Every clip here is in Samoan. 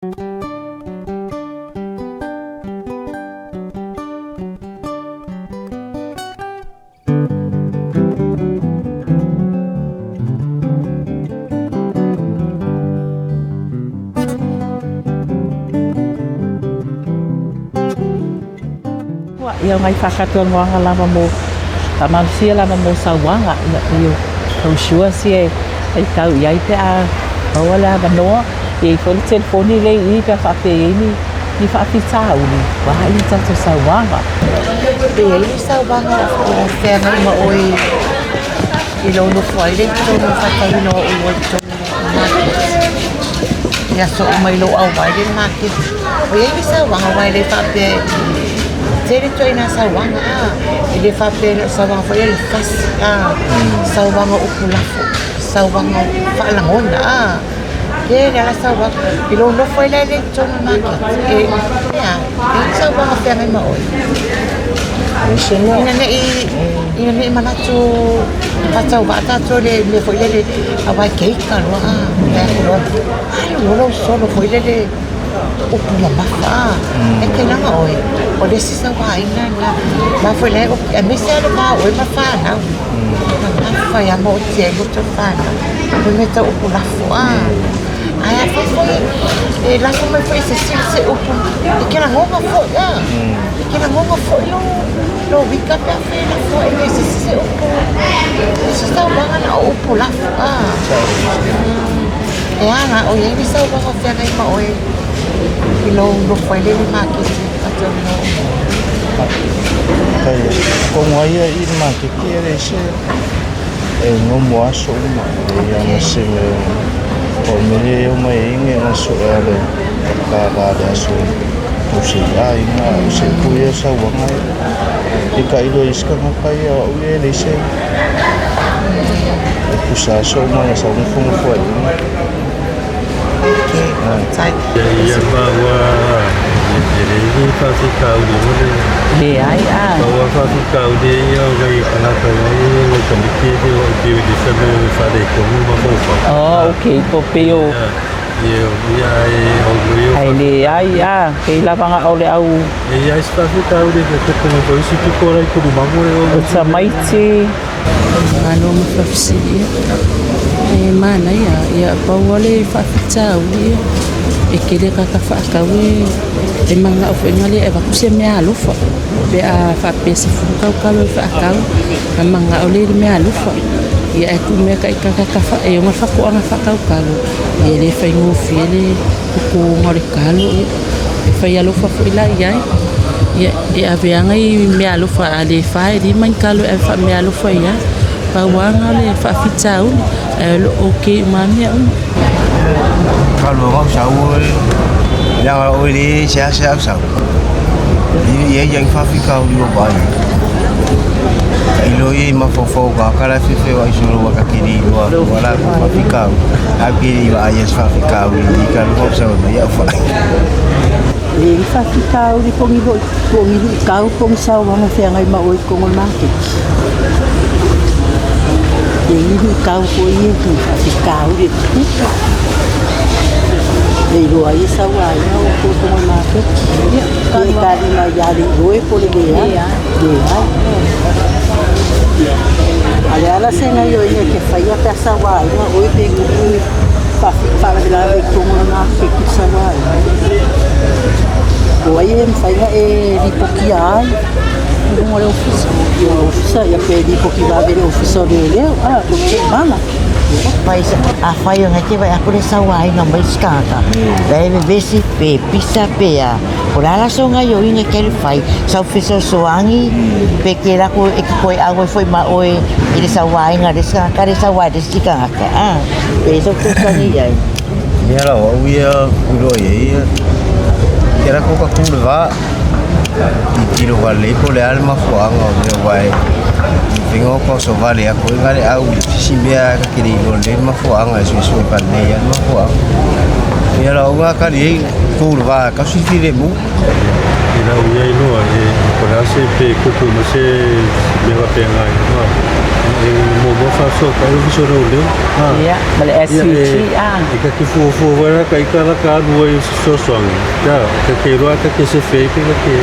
Ia ngai whakatuangoaga lava mo whamalosia lava mo sauaga ia pei o brochure sia e tau i ai pe a maua le avanoa e i ai foi le telefoni lea i i pe a faapea e i ai ni ni faafitauli ua ai le tatou sauaga. Pe i ai ni sauaga o feagai ma oe i lou nofo ai lea i totonu o le faatauina o oloa i totonu o le maketi i aso uma i lou auai lea i le maketi. Ua i ai ni sauaga aua e le faapea e tele ituaiga sauaga a, e le faapea na o sauaga foi lea o le fasi a, sauaga o upu lafo, sauaga faalagona a, tele lava sauaga. I lou nofo ai la lea i totonu o le maketi, e a, e i ai ni sauaga o feagai ma oe? Ina ne i, ina ne i manatu faatauvaa tatou i le mea foi lele aua e keika loa a, fai atu loa, alu loa lou solo foi lele upu mamafa a, e te laga oe, o le isi sauaina lena. Aua foi la e aemaise lava le va o oe ma fanau, mamafa ai lava ma oti ai loto le fanau, i mea tau upu lafo a. Ae afai foi e lafo mai foi e se isi se upu, e te lagona foi a, e te lagona foi lou ika pe afai e lafo ae e se isi se upu, e se sauaga na o upu lafo a. E a la, o i ai ni sauaga o feagai ma oe i lou nofo ai lea i le maketi i le faatauina o oloa? Tonu ai ia i le maketi e leai se e nomo aso uma e leai lava ma se mea o le mea lea e omai ai na sue a le lala le aso o se aiga o se upu ia sauaga e tailo ai isi tagata ia o au ia e leai se e pusa aso uma na sau nofonofo ai Ia maua e leai ni faafitauli o le Leai a. Pau lava faafitauli ia o nai tagata foi ia nai tamaiti ia o pei o se mea e faaletonu le mafaufau. Oh, okay, po pei o Ia, ia ai o ia Ai leai a, pei lava na o le au E i ai se faafitauli e tupu mai foi isi pito la i Kulumago le o tamaiti. Malo ma faafesili ia. E manaia ia pau lava le faafitauli ia e tele tagata faatau e e mananao foi lea e avatu se meaalofa pe a faapea e 10 tautalo e faatau na mananao lea i le meaalofa. Ia ae tuu mea ita tagata e ona faatoaga faatautalo ia e le faigofie le totoina o le talo ia. E fai alofa foi la i ai. Ia e ave lava nai meaalofa a le 4 e 5 ni talo e ave faameaalofa i ai. Pau lava lena o le faafitauli ae o lo o okay uma lava mea uma. Kalo au sau leaga oe le seasea au sau. I ai ia faafitauli o vai. Tailo ia i mafaufau o tagata la e feofeoai solo ua ta te le iloa atua la latou faafitauli. Ae ou te le i vaai i se faafitauli i ka lua au sau mai au fai. E i faafitauli po o ni po o ni luitau po o ni sauaga e feagai ma oe i totonu o le maketi. E i ai luitau foi ia ni faafitauli e tutupu. E iloa ai e sauaina outou i totonu o le maketi. Pe tali mai ia le ioe po o le leai. Leai. A o le a la se gaoioiga e te faia pe a sauaina oe pe tupu ni faalavelave i totonu o le maketi i le sauaina? Po o ai e mafai ona e lipotia ai i luga o le ofisa? O le ofisa ia pe lipoti vave i le ofisa o leoleo a po o le taimala. Afai o na te vaai atu le sauaina mai isi tagata, la e vevesi pe pisa pe a, o le a la sau gaoioiga e te fai, sau fesoasoani pe te alu atu e te toe auai foi ma oe i le sauaina a le isi tagata le saua e le isi tagata a, pe i ai sau fesoasoani i ai. Mea la o au ia ku iloa i ai ia, ke alu atu ka ku le va, tilotilo valelei po o le a le mafuaaga o mea aua e faiga o taoso vale atu ai na le au i se isi mea ta te le iloa lelei le mafuaaga e suesue valelei ai le mafuaaga. Ia la o au na tali ai, tu le va e tausi le filemu. I lau ia iloa e po o le a se pe tupu ma se mea faapena i luga e ua faafesootai Ofisa o Leoleo. Ia, ma le SVG a. E ta te fuafua foi la ta ita la ta alu ai i se fesoasoani, a, ta te iloa ta te sefe ai pe ta te,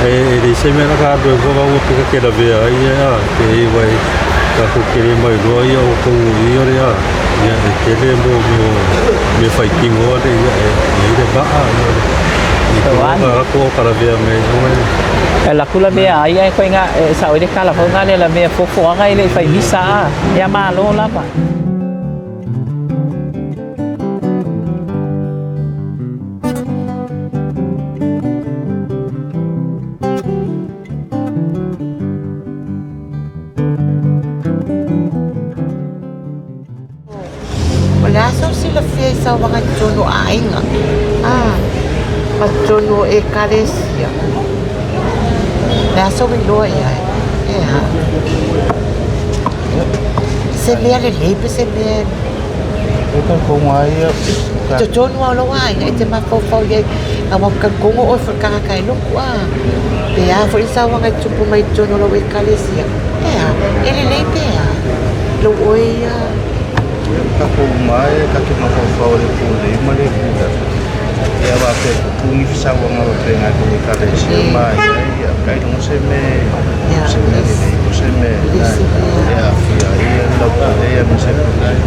ae e leai se mea la ta alu ai fua maua pe ta te lavea ai a, pe aua e tatou te le mailoa ia o totonu i i o le a, ia e tele mo mea o mea faitino ale ia e i ai le vaa ia o le Tauani. ta latou o ta lavea mai ai ona E alu atu lavea ai ae koe na e sao ai le tala foi na lea lavea foafoaga e le i fai misa a. Ia malo lava. O le a sau silafia i sauaga i totonu o aiga a ma totonu o ekalesia? O le a sou iloa i ai? E a? Se mea lelei pe se mea E talitonu lava ia. I totonu lava o lou aiga e te mafaufau i ai aua ou te talitonu o oe foi o le tagata e lotu a. Pe a foi le sauaga e tupu mai i totonu o lau ekalesia? E a? E lelei pe a? Lou oe ia. Ia, tatou uma lava e tatou mafaufau i le pulei ma le pule. Ia faapea e tupu ni fesauaga faapena i totonu o ekalesia ma aiga, ia ailoga se mea, se mea lelei po o se mea e aafia ai le lautele aemaise foi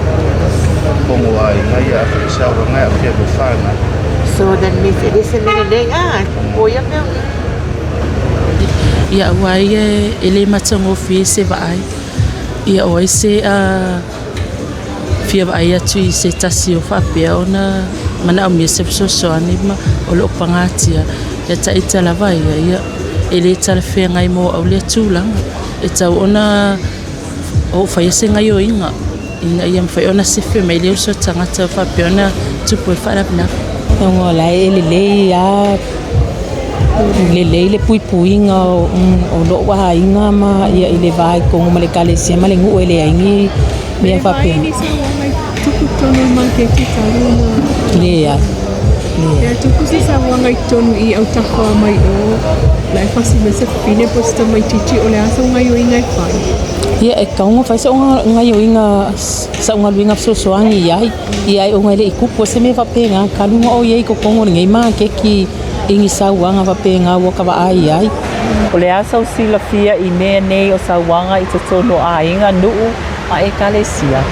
totonu o aiga, ia afai e sauaga e aafia ai foi fanau. So that means e le se mea lelei a, po ia mea. Ia aua ia e le matagofie se vaai. Ia o ai se a fia vaai atu i se tasi o faapea ona manaomia se fesoasoani ma o lo o pagatia. Ia taita lava ia, ia e le talafeagai mo au lea tulaga. E tau ona ou faia se gaioiga ina ia mafai ona sefe mai le uso tagata o faapea ona tupu ai faalavelave. Ona o la e lelei lava, lelei le puipuiga o lou aiga ma ia i le va i totonu ma le ekalesia ma le nuu e leai ni mea faapena. Ni sauaga i tupu totonu o le maketi talu ona. Leai. Ia tupu se sauaga i totonu i autafa mai o la e fasi mai se fafine po o se tamaitiiti o le a sau gaioiga e fai? Ia e tatau ona fai sau gaioiga sau galuega fesoasoani i ai, ia ai ona e le i tupu se mea faapena talu ona o i ai i totonu o lenei maketi i ni sauaga faapena ua ta vaai i ai. O le a sau silafia i mea nei o sauaga i totonu o aiga, nuu ma ekalesia?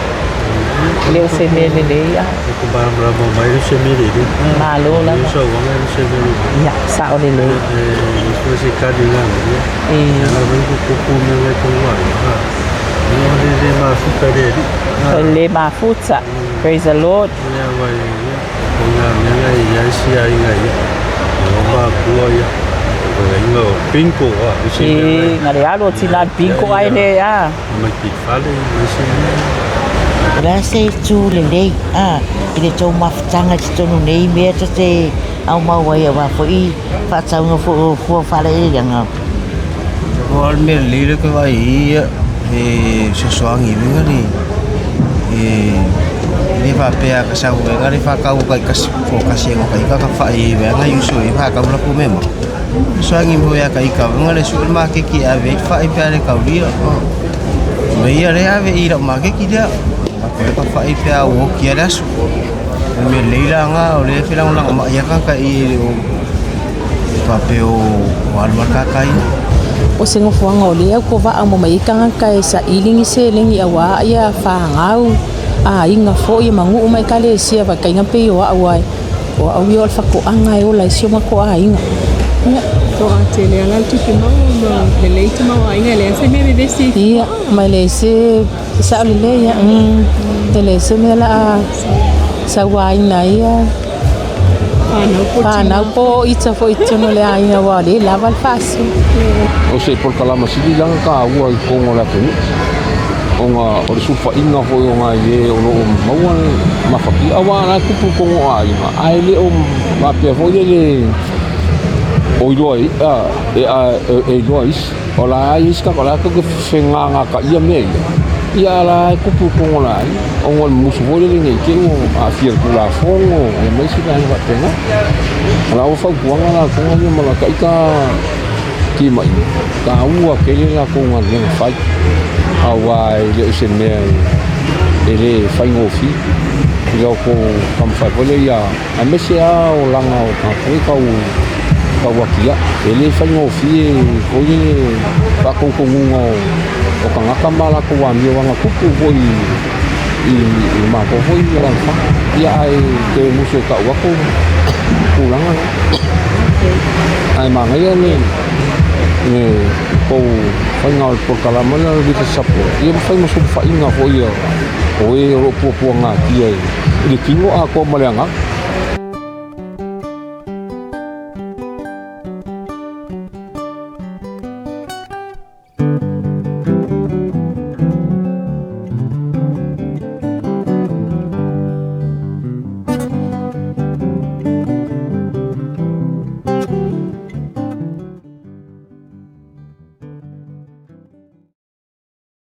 E le o se mea lelei a. E te malamalama mai le se mea lelei. Malo lava. O sauaga e le se mea lelei. Ia, sao lelei. E le foi se kali ngā ia. E. Ala mai ko kupu me ngai tō wai. Ia o le le mafuta le ali. Le mafuta. Praise the Lord. Ia wai ia. O ngā mea ngai ia si ai ngai ia. O makua ia. O inga o bingo a. E, ngā le alo tina bingo ai le a. Mai ki fale mai se mea. O le a se itu lelei a i le tou mafutaga i totonu nei mea ta te aumau ai aua foi faatauga foi o fua faalaelelega. O a le mea lelei lea ke vaai i ai ia e fesoasoani i uiga le e le faapea a ka sau vaega le faatau taitasi toatasi ai ka ita ka fai ai vaega i uso i faatau latou mea ma fesoasoani mai foi ia ka ita vaega le sue le maketi e ave ai le fai pe a le taulia ma ia lea ave i lau maketi lea latou ka fai pe a ua oti ai le aso. O le mea lelei la lena o lea e felagolagomai lava tagata i e le o faapea o alu lava le tataina. O se nofoaga o lea autovaa uma mai ai tagata e saili ni seleni auā ia fanau, aiga foi ma nuu ma ekalesia vaitaiga pei o au ai. O au ia o le fatoaga e ola ai si o matou aiga. Ia. Toatele lava la le tupe maua ma lelei tamaoaiga e leai se mea vevesi. Ia, ma e leai se sao lelei ia. E leai se mea o le a sauaina ai ia fanau po o ita foi i totonu o le aiga aua o lea e lava le faasoa. O se polokalama sili la ona taua i totonu o le atunuu, ona o le sulufaiga foi o nai e o lo o maua le mafatia, aua o la e tupu i totonu o aiga, ae le o faapea foi lele o iloa e e iloa e isi. O la e i ai isi tagata o la e tou te fegagataia mea ia, ia a o la e tupu i totonu o le aiga, ona o le mumusu foi lele ne i te i ua aafia i le Tulafono ia ma isi vaega faapena. O lau fautuaga la tonu ia ma lata ita. timaiga, taua tele le latou galuega fai, auā e le o se mea e lē faigofie i la outou taumafai foi lea ia aemaise lava olaga o tagata foi ia tau atia'e. E lē faigofie foi le faatonutonuga o tagata ma latou amio agatupu foi i le matou foi alaalafaga. Ia ae te musu e ta'u atu tulaga na, ae manaia le tou faiga o le polokalama lea o le Leadership Support, ia ma fai ma sulufaiga foi o e o lo o puapuagatia i le tino atoa ma le agaga.